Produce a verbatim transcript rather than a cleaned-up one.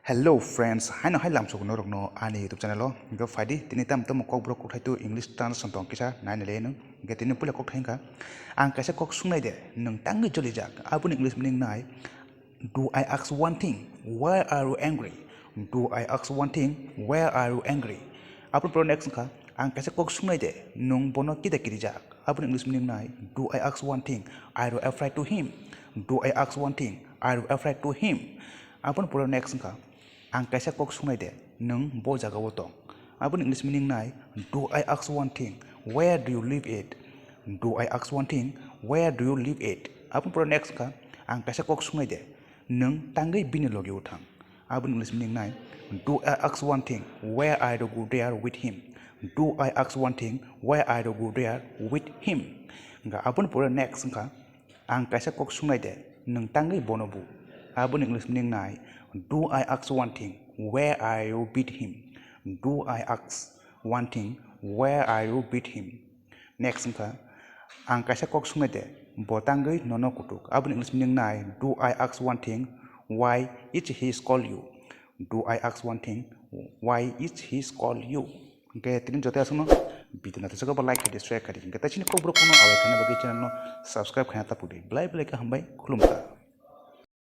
Hello friends, haino hai lamsok norokno ani YouTube channel o. Hingke phaidi tini tam tamo kokborok kokthai tu English translation tong kisa naina le nung. Hingke tini puila kokthai hingka, ang kaisa kok sungnai de, nung tangwi jolijak. Aboni English meaning nai, do I ask one thing, why are you angry? Do I ask one thing, why are you angry? Aboni pore next wngkha, ang kaisa kok sungnai de, nung bono kida kirijak. Aboni English meaning nai, do I ask one thing, are you afraid to him? Do I ask one thing, are you afraid to him? Aboni pore next wngkha, ang kaisa kok sungnai de, nung bo jaga o tong. Aboni English meaning nai, do I ask one thing, where do you live it? Do I ask one thing, where do you live it? Aboni pore next wngkha, ang kaisa kok sungnai de, nung tangwi bini logi o thang. Aboni English meaning nai, do I ask one thing, where I do go there with him? Do I ask one thing, where I do go there with him? Hingka aboni pore next wngkha, ang kaisa kok sungnai de, nung tangwi bono bu. Aboni English meaning nai, do I ask one thing, where I do beat him? Do I ask one thing, where I do beat him? Next wngkha, ang kaisa kok sungnai de, bo tangwi nono kutuk. Aboni English meaning nai, do I ask one thing, why is he call you? Do I ask one thing, why is he call you? Hingke tini joto aswkno video naithok ba like khaidi, share khaidi. Hingke tai chini kokborok kono awai khana bagwi channel no subscribe khaina tapudi. Belai belai khe hambai, khulumkha.